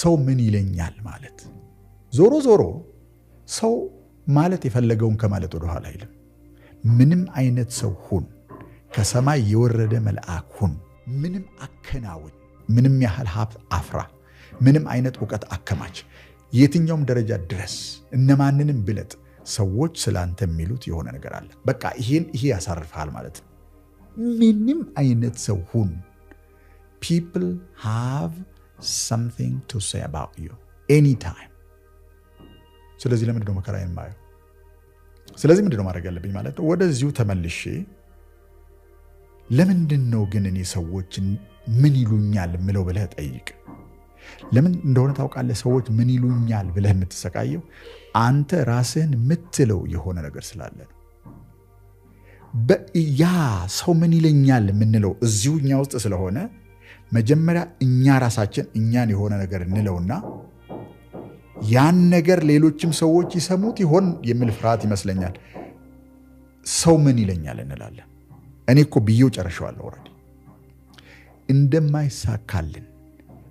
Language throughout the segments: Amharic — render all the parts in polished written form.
ሰው ምን ይለኛል ማለት። ዞሮ ዞሮ ሰው ማለት የፈለገውን ከማለት ወደኋላ አይልም። ምንም አይነት ሰው ሁን፣ ከሰማይ የወረደ መልአክ ሁን፣ ምንም አከናውን፣ ምንም ያህል ሀብት አፍራ፣ ምንም አይነት እውቀት አከማች፣ የትኛውም ደረጃ ድረስ፣ እነማንንም ብለጥ፣ ሰዎች ስላንተ የሚሉት የሆነ ነገር አለ። በቃ ይሄ ያሳርፍሃል ማለት ነው። ምንም አይነት ሰው ሁን፣ people have something to say about you anytime። ስለዚህ ለምንድን ነው መከራ የማየው? ስለዚህ ምንድን ነው ማድረግ ያለብኝ ማለት ነው? ወደዚሁ ተመልሼ ለምንድን ነው ግን እኔ ሰዎች ምን ይሉኛል ምለው ብለህ ጠይቅ። ለምን እንደሆነ ታውቃለህ? ሰዎች ምን ይሉኛል ብለህ የምትሰቃየው አንተ ራስህን የምትለው የሆነ ነገር ስላለ ነው። ያ ሰው ምን ይለኛል የምንለው እዚሁ እኛ ውስጥ ስለሆነ መጀመሪያ እኛ ራሳችን እኛን የሆነ ነገር እንለውና ያን ነገር ሌሎችም ሰዎች ይሰሙት ይሆን የሚል ፍርሃት ይመስለኛል። ሰው ምን ይለኛል እንላለን። እኔ እኮ ብዬው ጨርሼዋለሁ already። እንደማይሳካልን፣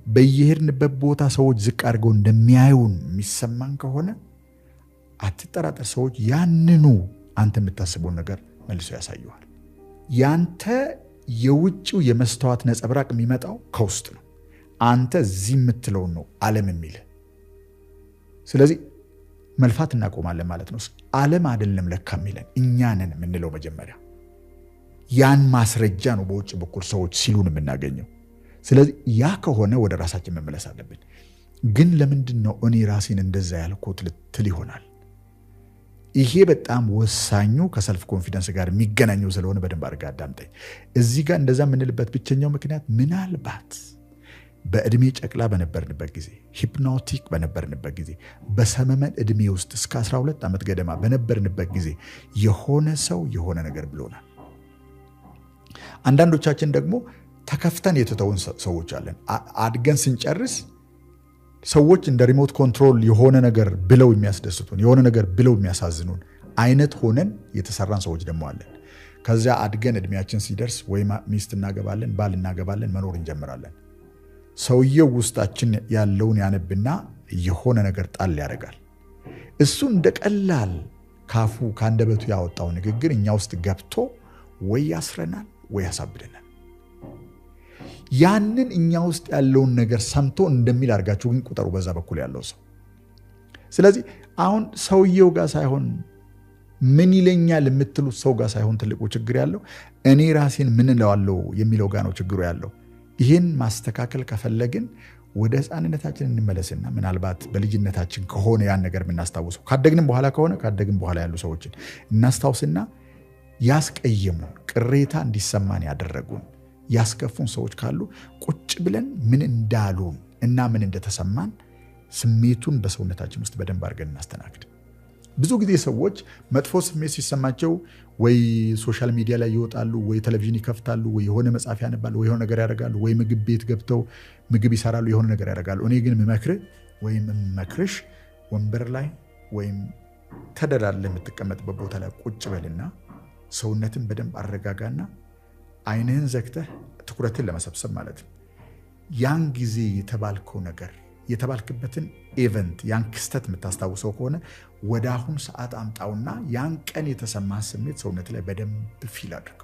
በየሄድንበት ቦታ ሰዎች ዝቅ አድርገው እንደሚያዩን የሚሰማን ከሆነ አትጠራጠር፣ ሰዎች ያንኑ አንተ የምታስበውን ነገር መልሰው ያሳዩሃል። ያንተ የውጭው የመስተዋት ነጸብራቅ የሚመጣው ከውስጥ ነው። አንተ እዚህ የምትለውን ነው ዓለም የሚልህ። ስለዚህ መልፋት እናቆማለን ማለት ነው። ዓለም አይደለም ለካ የሚለን፣ እኛ ነን የምንለው መጀመሪያ። ያን ማስረጃ ነው በውጭ በኩል ሰዎች ሲሉን የምናገኘው። ስለዚህ ያ ከሆነ ወደ ራሳችን መመለስ አለብን። ግን ለምንድን ነው እኔ ራሴን እንደዛ ያልኩት ልትል ይሆናል። ይሄ በጣም ወሳኙ ከ self confidence ጋር የሚገናኘው ስለሆነ በደንብ አድርገህ አዳምጠኝ። እዚህ ጋር እንደዛ የምንልበት ብቸኛው ምክንያት ምናልባት በእድሜ ጨቅላ በነበርንበት ጊዜ፣ hypnotic በነበርንበት ጊዜ፣ በሰመመን እድሜ ውስጥ እስከ 12 ዓመት ገደማ በነበርንበት ጊዜ የሆነ ሰው የሆነ ነገር ብሎናል። አንዳንዶቻችን ደግሞ ተከፍተን የተተውን ሰዎች አለን። አድገን ስንጨርስ ሰዎች እንደ remote control የሆነ ነገር ብለው የሚያስደስቱን፣ የሆነ ነገር ብለው የሚያሳዝኑን አይነት ሆነን የተሰራን ሰዎች ደግሞ አለን። ከዚያ አድገን እድሜያችን ሲደርስ ወይ ሚስት እናገባለን፣ ባል እናገባለን፣ መኖር እንጀምራለን። ሰውየው ውስጣችን ያለውን ያነብና የሆነ ነገር ጣል ያደርጋል። እሱ እንደ ቀላል ካፉ ከአንደበቱ ያወጣው ንግግር እኛ ውስጥ ገብቶ ወይ ያስረናል ወይ ያሳብደናል። ያንን እኛ ውስጥ ያለውን ነገር ሰምቶ እንደሚል አድርጋችሁ ግን ቁጠሩ፣ በዛ በኩል ያለው ሰው። ስለዚህ አሁን ሰውየው ጋር ሳይሆን፣ ምን ይለኛል የምትሉት ሰው ጋር ሳይሆን ትልቁ ችግር ያለው እኔ ራሴን ምን እለዋለሁ የሚለው ጋር ነው ችግሩ ያለው። ይህን ማስተካከል ከፈለግን ወደ ሕፃንነታችን እንመለስና ምናልባት በልጅነታችን ከሆነ ያን ነገር የምናስታውሰው፣ ካደግንም በኋላ ከሆነ ካደግን በኋላ ያሉ ሰዎችን እናስታውስና ያስቀየሙን፣ ቅሬታ እንዲሰማን ያደረጉን፣ ያስከፉን ሰዎች ካሉ ቁጭ ብለን ምን እንዳሉን እና ምን እንደተሰማን ስሜቱን በሰውነታችን ውስጥ በደንብ አድርገን እናስተናግድ። ብዙ ጊዜ ሰዎች መጥፎ ስሜት ሲሰማቸው ወይ social media ላይ ይወጣሉ፣ ወይ ቴሌቪዥን ይከፍታሉ፣ ወይ የሆነ መጽሐፍ ያነባሉ፣ ወይ የሆነ ነገር ያደርጋሉ፣ ወይ ምግብ ቤት ገብተው ምግብ ይሰራሉ፣ የሆነ ነገር ያደርጋሉ። እኔ ግን የምመክርህ ወይም የምመክርሽ ወንበር ላይ ወይም ተደላድለህ የምትቀመጥበት ቦታ ላይ ቁጭ በልና ሰውነትህን በደንብ አረጋጋና አይንህን ዘግተህ ትኩረትን ለመሰብሰብ ማለት ነው። ያን ጊዜ የተባልከው ነገር፣ የተባልክበትን event፣ ያን ክስተት የምታስታውሰው ከሆነ ወደ አሁን ሰዓት አምጣውና ያን ቀን የተሰማህን ስሜት ሰውነት ላይ በደንብ feel አድርገው።